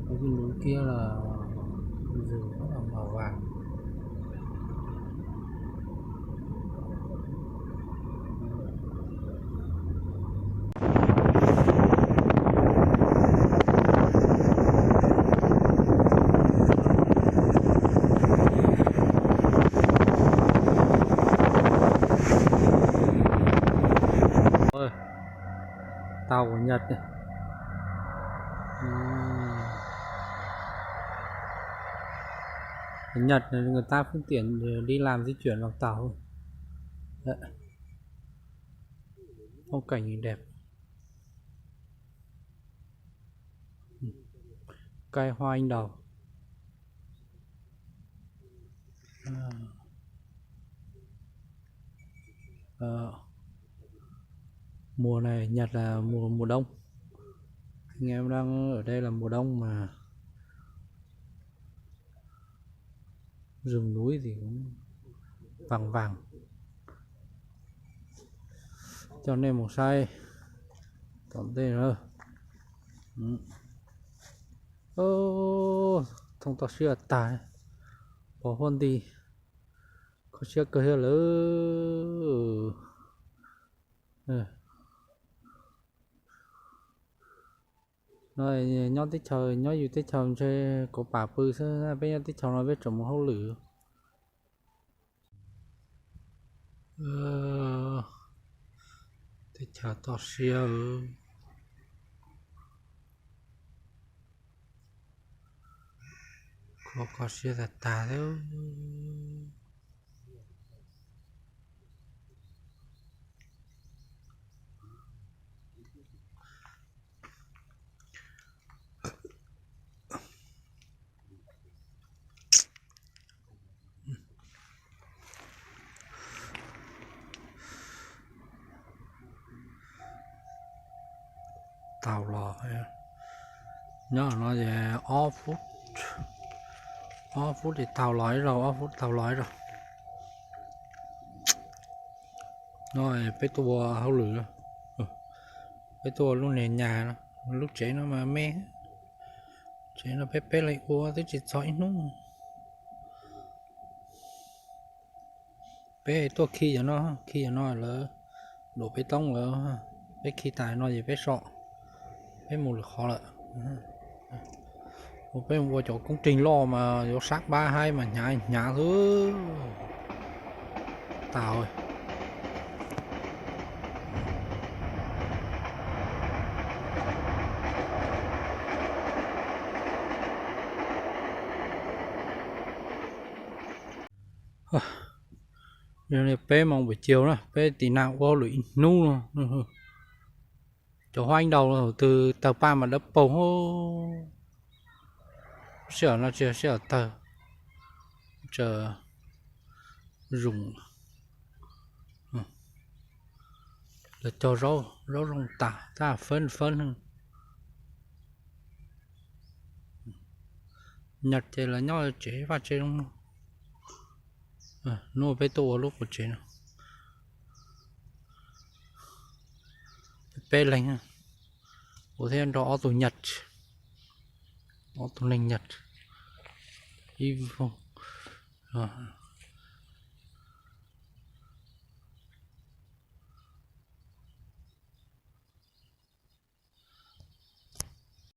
Tus lub kiag los zus mos vas. Tàu của Nhật này. Nhật này người ta phương tiện đi làm di chuyển bằng tàu. Đấy. Phong cảnh thì đẹp. Cây hoa anh đào. Ờ, mùa này Nhật là mùa mùa đông. Anh em đang ở đây là mùa đông mà rừng núi thì cũng vàng vàng. Cho anh em một say tổng thể nữa. Ơ, thông to siab tag, pos huab nti, kho siab kawg thiab lawm. No nyob teb chaws, nyob yus teb chaws ntshe kuv pam pw xwb, peb nyob teb chaws no peb tseem mus hauj lwm. Teb chaws toj siab, kho kho siab tag tag thiab. Tau los, nyob no ces ob phút, ob phút ces tau los ib zaug, ob phút tau los ib zaug. No peb tuaj ua hauj lwm, peb tuaj ua lub niag nyas no, lub tsev no mas me, tsev no peb peb leeg ua twb tsis txog ib hnub. Peb tuaj khi cov no, khi cov no lawv đổ bê tông lawm, peb khi tas no ces peb so, peb mus lwm qhov lawm. Ua peb mus ua cov công trình loj mas yuav sab pab haib mas hnyav hnyav xwb. Tas. Yog li peb moos pem ciag na, peb tiv nag ua hauj lwm ib hnub no. Cov huab ib ntaus twg tawg paj mas dawb paug. Sij hawm no tsis yog sij hawm tawg, tseem zoom. Lawv cog zaub, zaub zoo tas, tab fab fab. Nyaj ces lawv nyob tsev vaj tsev zoo no. Hnub peb tuaj ua lub quas tsev no, peb leeg, kuv thiab nrog ob tug nyaj, ob tug neeg nyaj, ib vog.